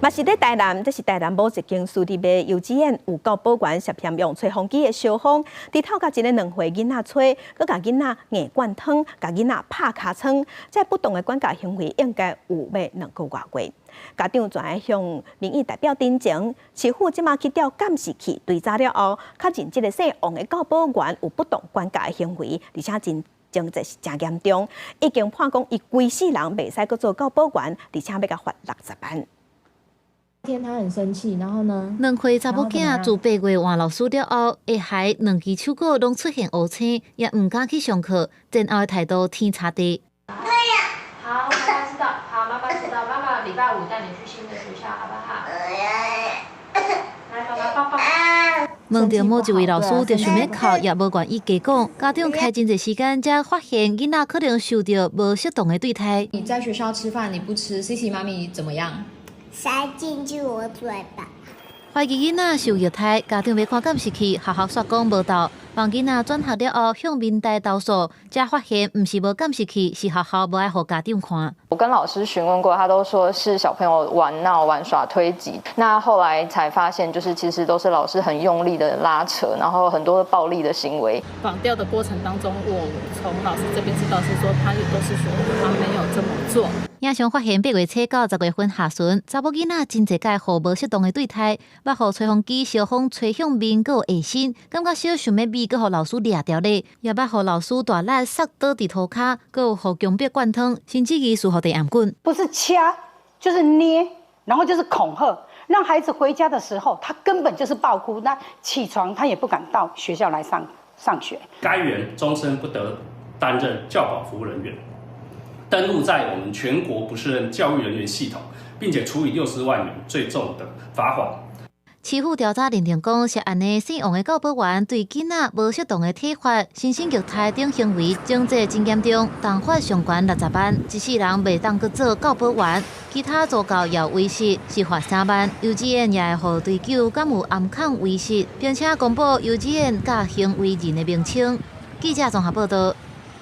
嘛是佇台南，這是台南某一間私立的幼稚園，有教保員涉嫌用吹風機的燒風，佇透共一个2歲囡仔吹，閣共囡仔硬灌湯，共囡仔拍尻瘡，這不當的管教行為應該有欲2個外月。家長轉來向民意代表陳情，市府這馬去調監視器追查了後，確認這个姓王的教保員有不當管教的行為，而且真情節是誠嚴重，已經判講伊規世人袂使閣做教保員，而且欲共罰60萬。天他很生氣，然後呢？2歲查某囝自8月換老師了後，下頦兩支手骨攏出現烏青，也毋敢去上課，前後的態度天差地。好，媽媽知道，好，媽媽知道，媽媽禮拜五帶你去新的學校，好不好？來，媽媽抱抱。問著某一位老師就想欲哭，也無願意加講。家長開真濟時間，才發現囡仔可能受著無適當的對待。你在學校吃飯你不吃，Cici 媽咪怎麼樣？塞進去我嘴巴。懷疑囡仔受虐待，家長欲看監視器，學校煞講無到。幫囡仔轉學了後，向民代投訴，才發現毋是無監視器，是學校無愛予家長看。我跟老師詢問過，他都說是小朋友玩鬧、玩耍、推擠。那後來才發現，就是其實都是老師很用力的拉扯，然後很多的暴力的行為。訪調的過程當中，我從老師這邊知道是說，他也都是說他沒有這麼做。影像發現8月初到10月份下旬，查某囡仔真濟擺予無適當的對待，捌予吹風機燒風吹向面閣有下身，感覺燒想欲覕，閣予老師掠著咧，也捌予老師大力捒倒佇塗跤，閣有予強迫灌湯，甚至於施予電頷棍。不是掐，就是捏，然後就是恐嚇，讓孩子回家的時候，他根本就是爆哭，那起床他也不敢到學校來上學。該員終身不得擔任教保服務人員。登錄在我們全國不適任教育人員系統，並且處以60萬元最重的罰款。市府調查認定講，涉案的姓王的教保員對囡仔無適當的體罰、身心虐待等行為，情節真嚴重，重罰上懸60萬，一世人袂當閣做教保員。其他助教也違失，是罰3萬。幼稚園也會予追究，敢有暗崁違失，並且公布幼稚園佮行為人的名稱。記者綜合報道。